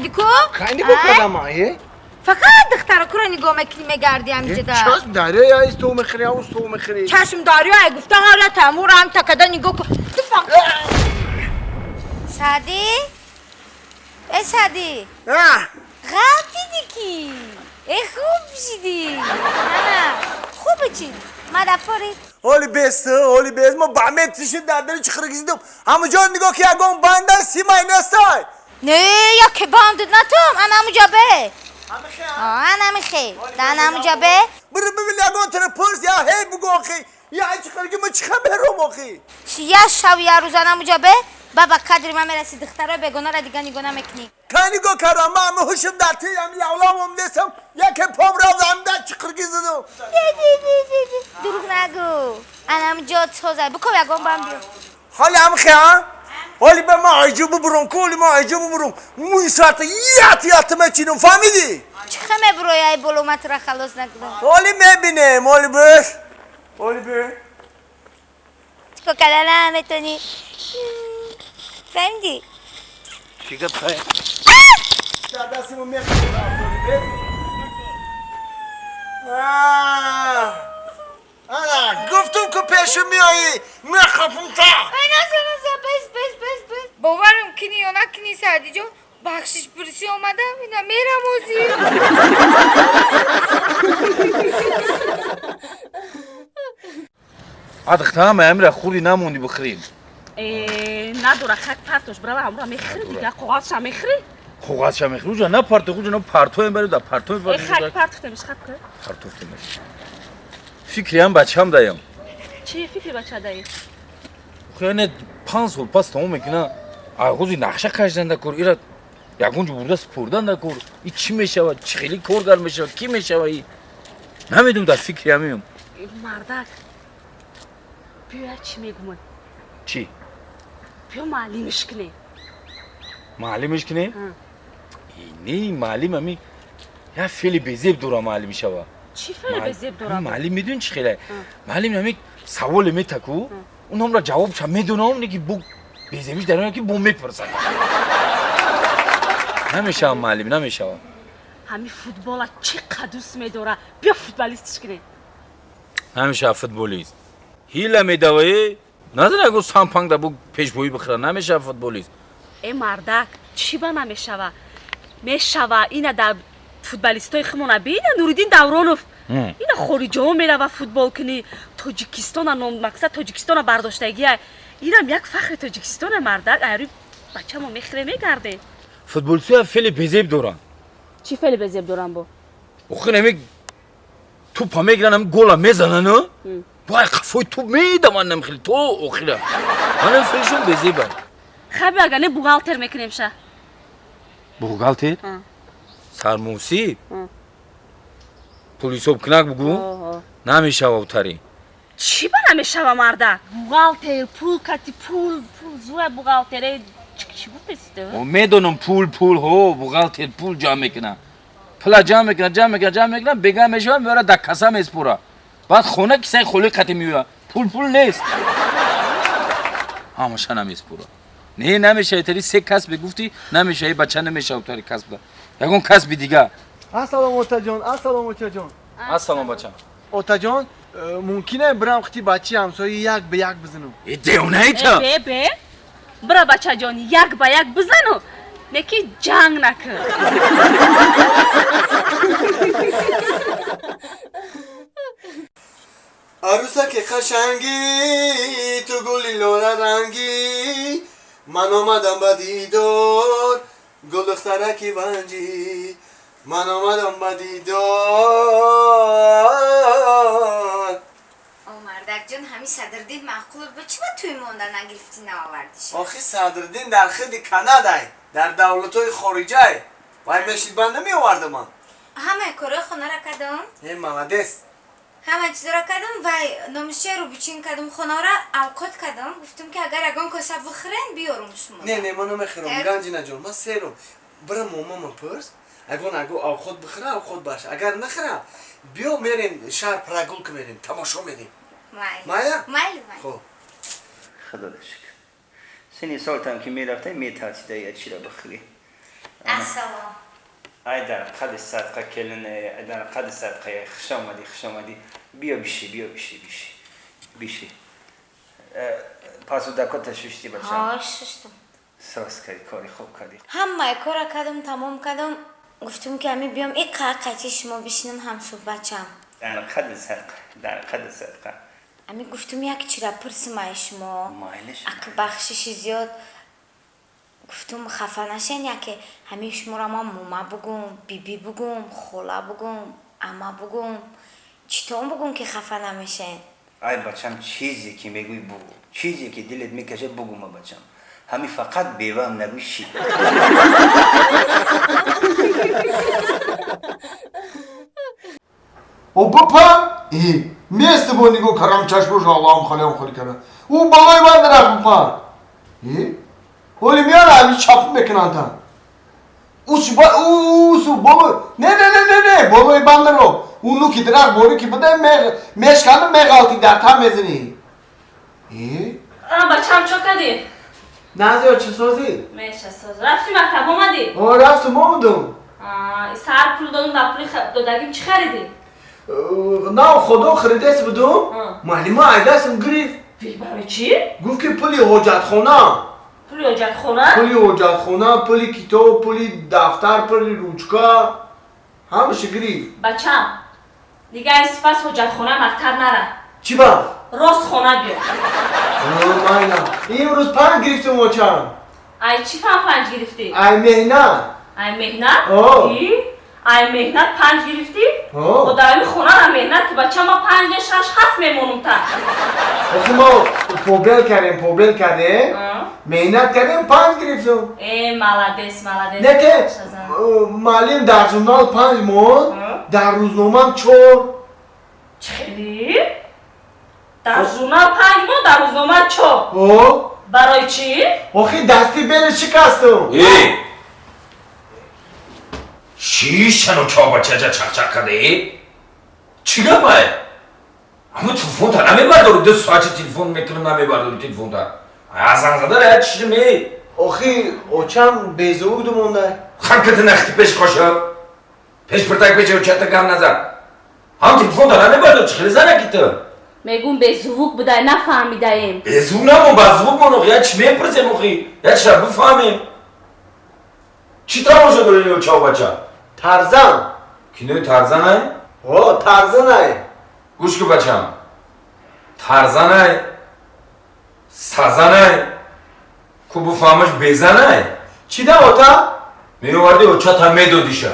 Накардӣ ку? Кай нигоҳ кардам, е? Фақат духтаракуро нигоҳ мекунӣ, мегарди ҳамиҷада. Чашм дарё яист, ту мехӯри, авз ту мехӯри. Чашм дарё ай гуфта ҳара тамур ҳам такада нигоҳ кун. Ту фақат Саъдӣ? Э Саъдӣ? Ғалтидӣ ки? Э хуб шидӣ. Ана, хубе чӣ? Мадафори. Ҳоли бест, ҳоли бест. Мо ба метиши дар дили чиқирги зидум. Ҳамуҷо нигоҳ ки ягон банда симай нестай. Не, яке банд натум, ана ҳамуҷа бе. Ана михе. Ана ҳамуҷа бе. Бир бибин ягон тара пурс я ҳей бугу охи. Я чиқирги мо чиха бером охи. Чи я шав я рӯз ана ҳамуҷа бе. Баба қадри ма мераси духтарои бегонара дига нигоҳ намекунӣ. Кай нигоҳ кардам, ман ҳама ҳушим дар ти ҳами лавлавом нестам. Яке пом рафт ҳам дар чиқирги зидум. Дурӯғ нагӯ. Ана ҳамуҷо созай. Биков ягон бам биё. Ҳоли ҳамихе, а? Ҳоли ба ман айҷо бубурам, ку ҳоли ман айҷо бубурам. Мӯи сарта ят ят мечинам, фаҳмидӣ? Чихе мебурои ай боло ма тура халос накунам. Ҳоли мебинем, ҳоли беш. Ҳоли бе. Чико карда наметонӣ? Фаҳмидӣ? Чӣ гап хай? Дар дастимон мехӯрам, ҳоли бес. Ана, гуфтум ку пешу меоӣ, мехапум та. Наза, бес, бес, бес, бес. Боварам кунӣ ё накунӣ, Саъдиҷон, бахшишпурсӣ омадам, ина мерам ҳозир. Адхтам амра хури намонди бихӯрем. Надора хак партош брава ҳамра мехӯри дига коғазша мехӯри? Коғазша мехӯри, уҷа на парто, уҷа на партоем бари да партоем бари. Хак партофтемиш хак ку? Партофтемиш. Фикриам бачам даям. Чи фикри бача даи? Охи 5 сол пас тамом мекуна. Ай ҳози нақша кашидан дакор, ира ягон ҷо бурда супурдан дакор. И чӣ мешавад, чӣ хеле коргар мешавад, кӣ мешавад и? Намедонам, дар фикри ҳамеам. Мардак, биё чӣ мегумон? Чӣ? Биё маълимиш кунем. Маълимиш кунем? Не, маълим ами як феъли безеб дора маълим шава. Чӣ феъли безеб дора? Маълим медонӣ чӣ хеле? Маълим ами саволе метаку, унамра ҷавобша медонам, неки бу безебиш дар он ки бо мепурсад. Намешавам маълим, намешавам. Ҳами футбола чӣ қадр дӯст медора? Биё футболистиш кунем. Намешава футболист. Ҳила медавае, назан ягон сампанг да бу пешбоӣ бихӯра, намешава футболист. Э мардак, чӣ ба намешава? Мешава, ина дар футболистои химона бина Нуриддин Давронов. Ина хориҷаҳо мерава футбол кунӣ, Тоҷикистона ном мақсад Тоҷикистона бардоштагия. Инам як фахри Тоҷикистона мардак, айри бачамо мехӯре мегардем. Футболистҳо феъли безеб доранд. Чӣ феъли безеб доранд бо? Охир ами тӯпа мегиранд, ами гола мезананд, вай қафои туп медаванд нам хеле то охира. Манам феълшон безеба. Хаби агар не бухгалтер мекунем ша. Бухгалтер? Сармусиб? Пул ҳисобкунак бугӯ? Намешава утари. Чӣ ба намешава мардак? Бухгалтер, пул кати пул, пул зура бухгалтер. Чӣ гуфтест? Медонам пул, пул, ҳо, бухгалтер пул ҷамъ мекунад. Пула ҷамъ мекунад, ҷамъ мекунад, ҷамъ мекунад, бега мешава, меорад дар каса меспора. Баъд хона кисаи холӣ қати меояд. Пул пул нест. Ҳамаша намеспора. Не, намешава, тари се касбе гуфтӣ, намешава, бача намешава тари касб. Ягон касби дига. Ассалом отаҷон, ассалом отаҷон. Ассалом бачам. Отаҷон, мумкин е бирам қити бачаи ҳамсоя як ба як бизанам? Э девонаи та. Бе, бе. Бира бачаҷон, як ба як бизану, неки ҷанг накун. Арӯсаки қашангӣ, ту гули лоларангӣ, ман омадам ба дидор, гулдухтараки ванҷӣ, ман омадам ба дидор. О мардакҷон, ҳами Садриддин маъқул бо чӣ ба тӯй монда нагирифтӣ наовардиш? Охи Садриддин дар хиди Канадай, дар давлатҳои хориҷай. Вай мешид банд намеовардам ман. Ҳамаи корҳои хонара кардам? Э молодец. Ҳама чизро кардам, вай номишча рӯбичин кардам, хонара авқот кардам. Гуфтам ки агар ягон коса бихӯрен, биёрум шумо. Не, не, ман намехӯрам, Ганҷинаҷон, ман серам. Бира момама пурс, ягон аго авқот бихӯра, авқот баша. Агар нахӯра, биё мерем шаҳр прогулка мерем, тамошо мерем. Майли? Майли, майли. Хоб. Худо шукр. Сини солтам ки мерафтем, метарсида я чира бихӯрӣ. Ассалом. Ай дар қади садқа келине, ай дар қади садқа, хуш омадӣ, хуш омадӣ. Биё биши, биё биши, биши. Биши. Пасудакота шуштӣ бачам? Ҳо, шуштам. Соз кардӣ, кори хуб кардӣ. Ҳамаи кора кардам, тамом кардам. Гуфтум ки ами биём и қати шумо бишинам ҳамсӯҳбат шам. Дар қади садқа, дар қади садқа. Ами гуфтум як чира пурсим ай шумо. Майлиш. Ак бахшиши зиёд гуфтум хафа нашен яке ҳамин шуморо ман мома бугум, биби бугум, хола бугум, ама бугум. Читон бугум ки хафа намешен? Ай бачам, чизе ки мегӯй бугу. Чизе ки дилет мекашад бугу ма бачам. Ҳами фақат беваам нагӯй ши. О бипа? И место бо нигоҳ карам чашмош Аллоҳам холиам холи кара. Ӯ балои ман дарахт бипа. И? Ҳоли меяра ҳами чапу мекунанд та. Усу ба усу боло не не не не не болои бандаро. Ӯ нуки дарахт борӣ ки буда мешкану меғалти дар та мезанӣ. И? А бачам чо кардӣ? Назиё чӣ созӣ? Меша соз. Рафти мактаб омадӣ? О, рафтум омадум. Саҳар пул додум, дар пули додагим чӣ харидӣ? Нав худо харидес будум. Муаллима айдасим гирифт. Вий, барои чӣ? Гуфт ки пули ҳоҷатхона. Пули ҳоҷатхона? Пули ҳоҷатхона, пули китоб, пули дафтар, пули ручка. Ҳамаша гирифт. Бачам, дига ин сипас ҳоҷатхона мактаб нара. Чӣ ба? Рост хона биё. Майна. Имрӯз панҷ гирифтум очам. Ай чӣ фан панҷ гирифтӣ? Ай меҳнат. Ай меҳнат? О. Ай меҳнат панҷ гирифтӣ? О. О, дар ами хонара меҳнат ки бача ма панҷ не шаш ҳафт мемонум та. Охи мо побел кардем, побел кардем. Меҳнат кардем, панҷ гирифтум. Э, молодец, молодец. Не ки муаллим дар журнал панҷ монд, дар рӯзномам чор. Чӣ хелӣ? Дар журнал панҷ монд, дар рӯзнома чор. О. Барои чӣ? Охи дасти бели шикастум. Э! Шишану чобачаҷа чақчақ кардае? Чӣ гапае? Ама телефонта намебардорӣ, ду соати телефон мекунам намебардорӣ телефонта. Занг зада я чишим э? Охи очам безувук думонда. Ханкати нахти пеш қошаб. Пеш пиртак пеш очата гам назар. Ҳам телефонта намебардорӣ, чӣ хеле занаки ту? Мегум безувук будай, нафаҳмидаем. Безувук намон, базвук мон охи, я чӣ мепурсем охи? Я чира бифаҳмем? Чӣ тамошо дорӣ ё чобача? Тарзан. Кинои Тарзанай? О, Тарзанай. Гӯш кун бачам. Тарзанай, сазанай, ку бифаҳмаш безанай. Чӣ да ота? Меоварди очата медодиша.